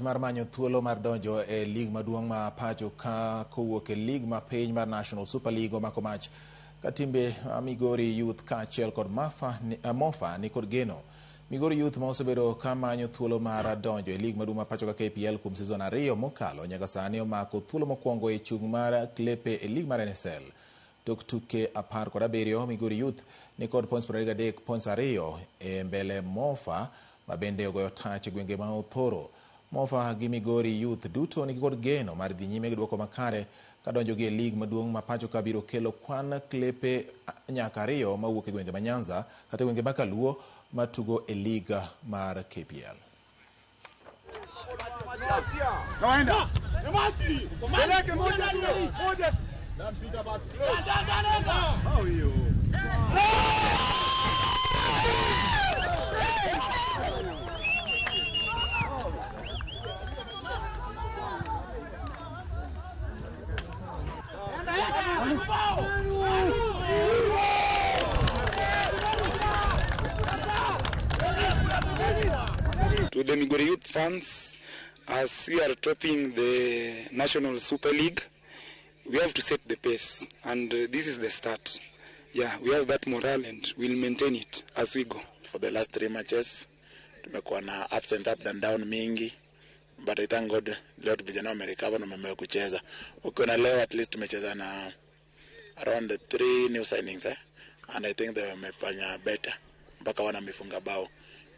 Mar manyo thuolo mar donjo e lig maduong' ma pacho ka kowuok e lig ma piny mar National Super League omako mach ka timbe Migori Youth kaachiel kod Mofa ni kod geno. Migori Youth ma osebedo ka manyo thuolo mar donjo e lig maduong' ma pacho ka KPL kuom season 2 mokalo nyaka sani omako thuolo mokwongo e chung' mar klepe e lig mar NSL. Tok tuke 17 Migori Youth ni kod points 23 points 2 e mbele Mofa ma bende ogoyo tach e gwenge ma Othoro. Mofa gi Migori Youth duto nigi kod geno mar dhi nyime gi duoko makare ka donjo gi e lig maduong' ma pacho ka biro kelo kwan klepe nyaka 2 mawuok e gwenge ma Nyanza kata gwenge ma Kaluo matugo e lig mar KPL. To the Migori Youth fans, as we are topping the National Super League, we have to set the pace, and this is the start. Yeah, we have that morale and we'll maintain it as we go. For the last 3 matches, tumekuwa na ups and up and down mingi, but I thank God leo vijana wamerecover na wameamua kucheza. Ukiona leo at least tumecheza na around 3 new signings, And I think they wamefanya better mpaka wana mifunga bao.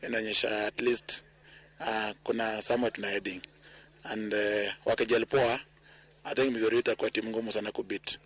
Inaonyesha at least kuna somewhere tuna heading, and wakijali poa, I think Migori itakuwa timu ngumu sana kubeat.